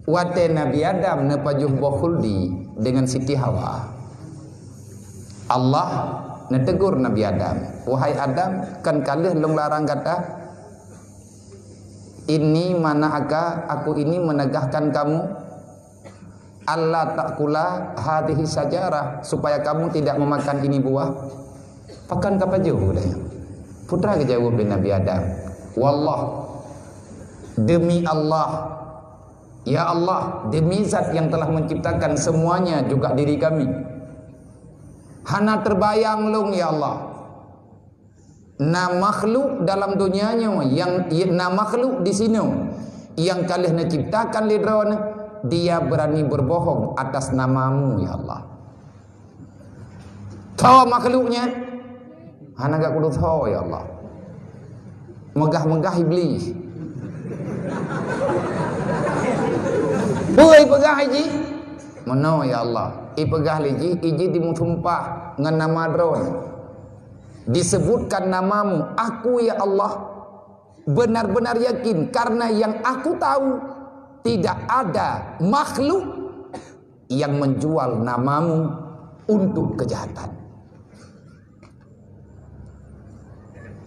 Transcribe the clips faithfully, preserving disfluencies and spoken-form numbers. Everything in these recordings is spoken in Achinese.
Watée Nabi Adam neupajoh boh khuldi deungon Siti Hawa, Allah neutegur Nabi Adam, "Wahai Adam, kan ka lheueh lôn larang gata? Inni mana'aka, aku ini menegahkan kamu, alla ta'kula hadhihi syajarah, supaya kamu tidak memakan ini buah." Pakon ka pajoh ulée? Peue teuma geujaweueb lé Nabi Adam, "Wallah, demi Allah, ya Allah, demi Zat yang telah menciptakan semuanya, juga diri kami. Hana teubayang lôn, ya Allah. Na makhluk dalam donya nyoe, yang, na makhluk di sinoe nyang ka lheueh neuciptakan lé Droeneuh, dia berani berbohong atas nama-Mu, ya Allah." Tho makhluk nyan, hana gak kudu tho, ya Allah. Meugah-meugah Iblih. Peue ipeugah lé jih? Meunoe, ya Allah. Ipeugah lé jih, iji dimeusumpah ngon nama Droeneuh. Disebutkan nama-Mu, aku, ya Allah, benar-benar yakin, karena yang aku tahu, tidak ada makhluk yang menjual nama-Mu untuk kejahatan.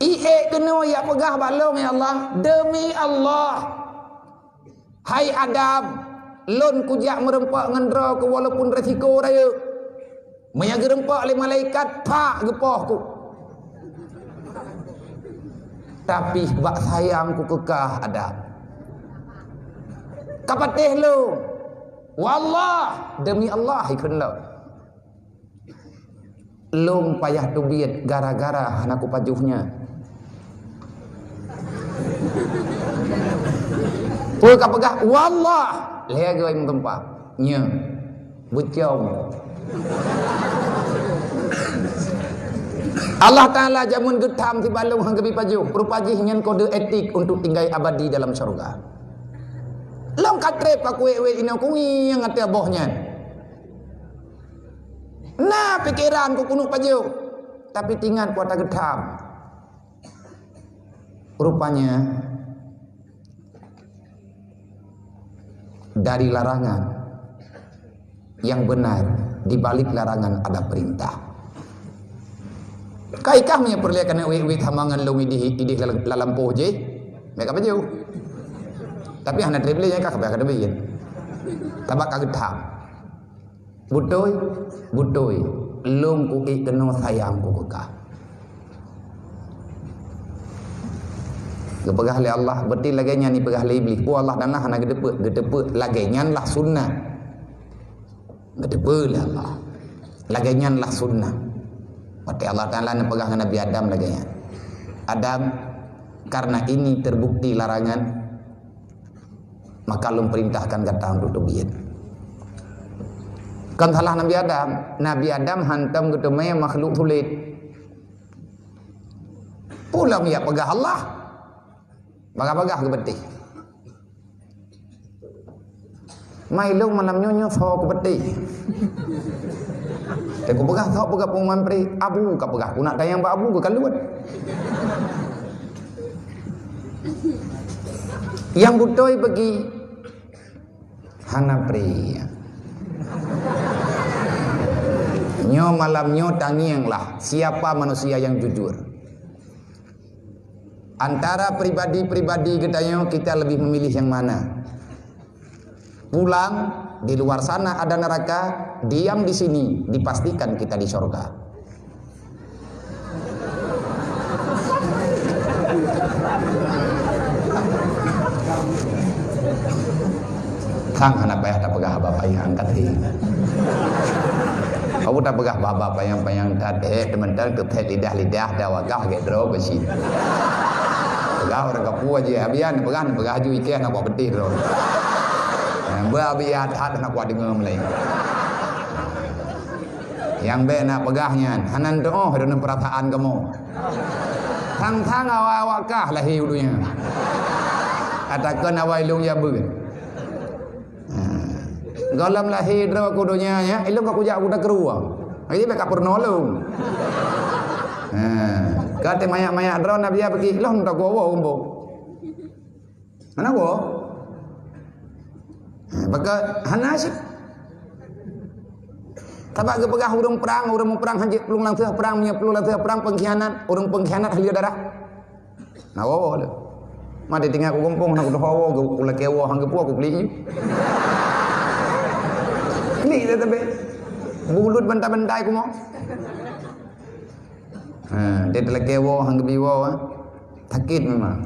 Ié keunoe ya peugah bak lôn, ya Allah, demi Allah, hai Adam, lôn kujak meureumpok ngon droe keuh walaupun resiko rayeuk. Meunyo geureumpok lé malaikat, pak geupoh ku. Tapi bak sayang ku keu kah, Adam. Ka patéh lôn. Wallah, demi Allah, ikheun lôn. Lôn payah teubiet gara-gara hana kupajoh nyan. Peue ka peugah, "Wallah," lhée goe meutumpah. Nyoe, beucong. Allah Taala jameun geutham sibalong han geubi pajoh. Rupa jih nyan kode etik untuk tinggai abadi dalam syurga. Lôn ka treb ka kuwék-wék inoe kunyang ateueh boh nyan. Na pikeran ku keuneuk pajoh, tapi tingat kuata geutham. Rupanya, dari larangan yang benar, di balik larangan ada perintah. Kai kah meunyoe peureulée keuneuk wék-wék hama ngon lôn idéh, idéh lam, lam lampôh jih, meuka pajoh. Tapi hana treb lé nyang ka, ka teubiet. Sabab ka geutham. Beutôi, beutôi. Lôn kuék keunoe sayang ku keu kah. Geupeugah lé Allah, beutôi lagée nyan ipeugah lé Iblih. Peue Allah Taala hana geuteupeue, geuteupeue lagée nyan lah sunnah. Geuteupeue lé Allah. Lagée nyan lah sunnah. Watée Allah Taala neupeugah ngon Nabi Adam lagée nyan. Adam, karena ini terbukti larangan, maka lôn perintahkan gata untuk teubiet. Kon salah Nabi Adam. Nabi Adam hantom geuteumé makhluk sulet. Pulang ya peugah Allah. Bagah-bagah geupeuteh. Mai lôn malam nyoe nyoe soe kupeuteh. Teungku peugah soe peugah pengumuman pri, abu ka peugah, ku nak tanyong bak abu geukaluet. Nyang beutôi bagi hana pri. Nyoe malam nyoe tangienglah siapa manusia yang jujur. Antara pribadi-pribadi geutanyoe, kita lebih memilih yang mana? Pulang, di luar sana ada neraka, diam di sini, dipastikan kita di sorga. Sang hana payah tapeugah haba panyang, ka thèe. Kamu tapeugah haba panyang-panyang that, eh, teumantong teuthèe lidah-lidah dah wakah gét droe beusi. Peugah ureueng kapeue jih, abian peugah, peugah ju ikeh na kuah beutih droe. Nah, beu abian that na kuah deungoe mulai. Nyang bèk na peugah nyan, hana teuoh deungon peurasaan kamoe. Sang-sang awai-awai kah lahé u donya. Atakan awai lôn jabeuen. Ha. Gohlom lahé droe ku donya nyan, ilôn ka kujak buta keureuwang. Jadi bèk ka peurunoe lôn. Ha. Ka teuh manyak-manyak droe Nabi Adam peuki, lôn tagoe woe umbok. Mana woe? Ha. Maka hana cit. Sabab geupeugah ureuëng prang, ureuëng muprang hanjeuet plueng lam teuh prang, meunyoe plueng lam teuh prang pengkhianat, ureuëng pengkhianat haleue darah. Na woe-woe lé. Ma ditinggai ku gampông, na kudoh woe, ku lakée woe, han geupue ku klik. Klik dah teubiet. Bulut bantai-bantai ku mo. Ha, dia teulakée woe, han geubi woe, ha. Sakit memang.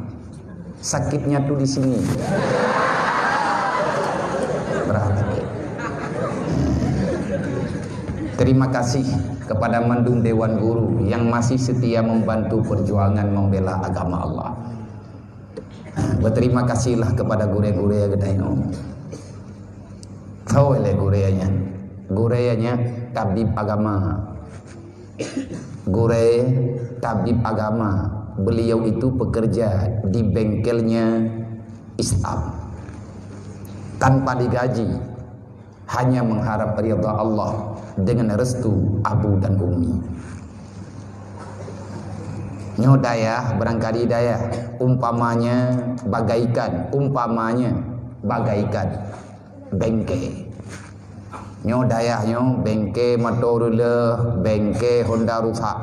Sakitnya tu di sini. Berat sakit. Terima kasih kepada mandum Dewan Guru yang masih setia membantu perjuangan membela agama Allah. Berterima kasihlah kepada gurée-gurée geutanyoe. Tahu lé gurée nyan. Gurée nyan tabib agama. Gurée tabib agama. Beliau itu pekerja di bengkelnya Islam. Tanpa digaji, hanya mengharap ridha Allah dengan restu abu dan umi. Nyoe dayah, barangkali dayah, umpamanya bagaikan, umpamanya bagaikan bengke. Nyoe dayah nyoe, bengke moto reuloh, bengke Honda rusak,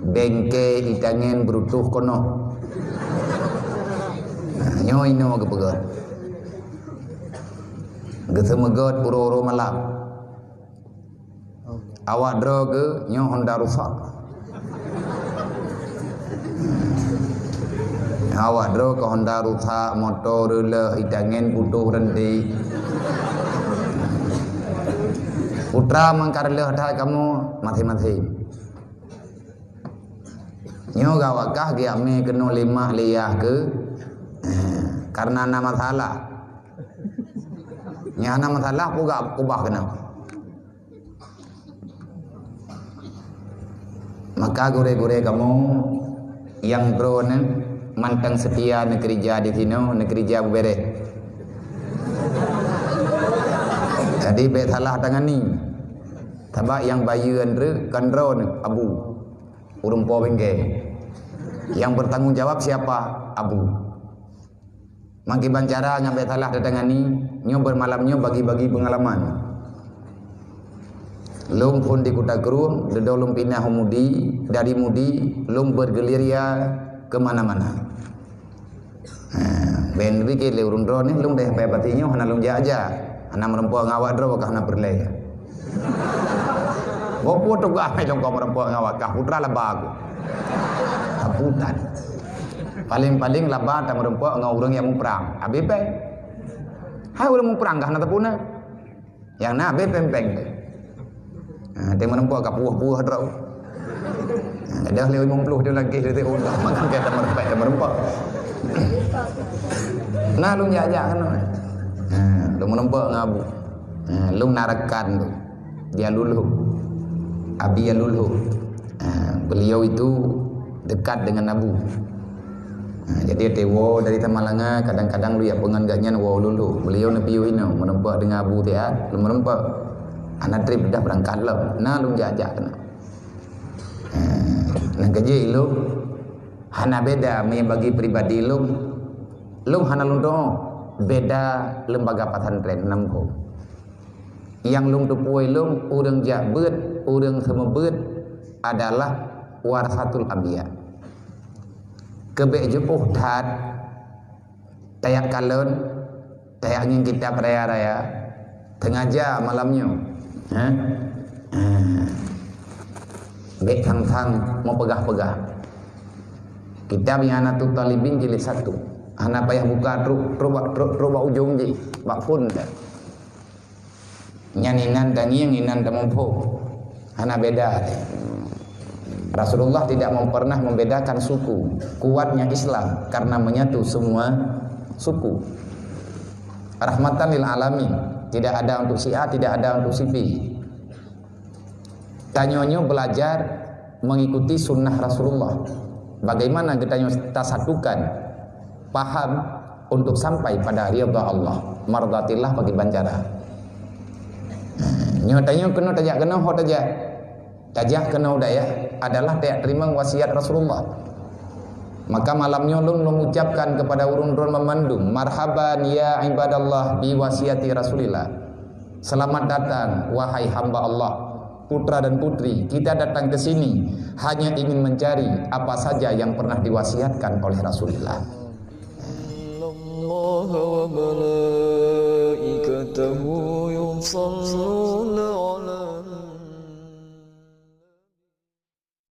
bengke itangen beurutoh konoh. Nah, nyoe inoe geupeugah. Geuseumeugot uroe-uroe malam. Awak droe geuh nyoe Honda rusak. Awak droe keu Honda rusak, moto reuloh, itangen putôh reundi. Putra mangka reuloh that kamoe maséng-maséng. Nyoe gawakah geujak mé keunoe lé mak lé yah keuh, eh, karena na masalah. Nyang hana masalah peugah keubah keunoe. Maka gurée-gurée kamoe nyang droeneuh mantong seutia neukeurija di sinoe, neukeurija beubeureh. Jadi bék salah tangani. Sabab nyang bayeue nyan kon droeneuh, abu. Ureuëng po bengke. Yang bertanggung jawab siapa? Abu. Mangkiban cara nyang bék salah tatangani, nyoe beumalam nyoe bagi-bagi peungalaman. Lôn phon di Kuta Krueng, dudoe lôn pinah u Mudi, dari Mudi lôn bergerilya ke mana-mana. Ha, ben pike lé ureuëng droeneuh, lôn deh pai pati nyoe hana lôn jak-jak, hana meureumpok ngon awak droe ka hana peureulée. Boh peue tugaih mé lôn kon meureumpok ngon awak kah, putra laba ku. Haputan. Paléng-paléng laba tameureumpok ngon ureuëng nyang muprang. Abéh péng. Hai ureuëng muprang kah hana tapuna. Nyang na abéh péng-péng. Ha, teumeureumpok ka puih-puih droe. Ha, gadôh lé limong ploh tu lagée tu, oh, makan kata meureumpok, meureumpok. Nah, lôn jak-jak keunoe. Ha, lôn meureumpok ngon abu. Ha, lôn na rakan tu. Dia Lulhok. Abi Alulhok. Ha, beliau itu dekat dengan Abu. Ha, jadi watée woe dari Samalanga, kadang-kadang lôn jak peungon gobnyan woe u Lulhok. Beliau neupiôh inoe, meureumpok deungon Abu siat, lôn meureumpok. Hana trép dah beurangkat lom. Na lôn jak-jak keunoe. Ha, nyang keujeuet lôn hana beda meunan bagi pribadi lôn. Lôn hana lôn tuoh beda lembaga pesantren nam ho. Nyang lôn teupeue lôn, ureuëng jak beuet, ureuëng seumeubeuet adalah warasatul anbiya. Keu bék jiôh that, tajak kalon, tajak ngieng kitab raya-raya, teungaja malam nyoe. Ha? Ha. Bék sang-sang meupeugah-peugah. Kitab I'anatut Thalibin jilid satu. Hana payah buka trok, trok bak, trok, trok bak ujong jih, bak phon dah. Nyan inan tangieng, inan tamuphom. Hana beda. Rasulullah tidak mem-, pernah membedakan suku. Kuatnya Islam karena menyatu semua suku. Rahmatan lil alamin. Tidak ada untuk si A, tidak ada untuk si B. Tanyoe nyoe belajar mengikuti sunnah Rasulullah. Bagaimana geutanyoe tasatukan paham untuk sampai pada ridha Allah, mardatillah bagi bancara. Nyoe tanyoe keunoe tajak keunoe ho tajak. Tajak keunoe dayah adalah tajak teurimong wasiat Rasulullah. Maka malam nyoe lôn, lôn ucapkan kepada ureuëng droen meumandum, marhaban ya ibadallah bi wasiati Rasulillah. Selamat datang, wahai hamba Allah, putra dan putri. Kita datang ke sini hanya ingin mencari apa saja yang pernah diwasiatkan oleh Rasulullah. إن الله وملائكته يصلون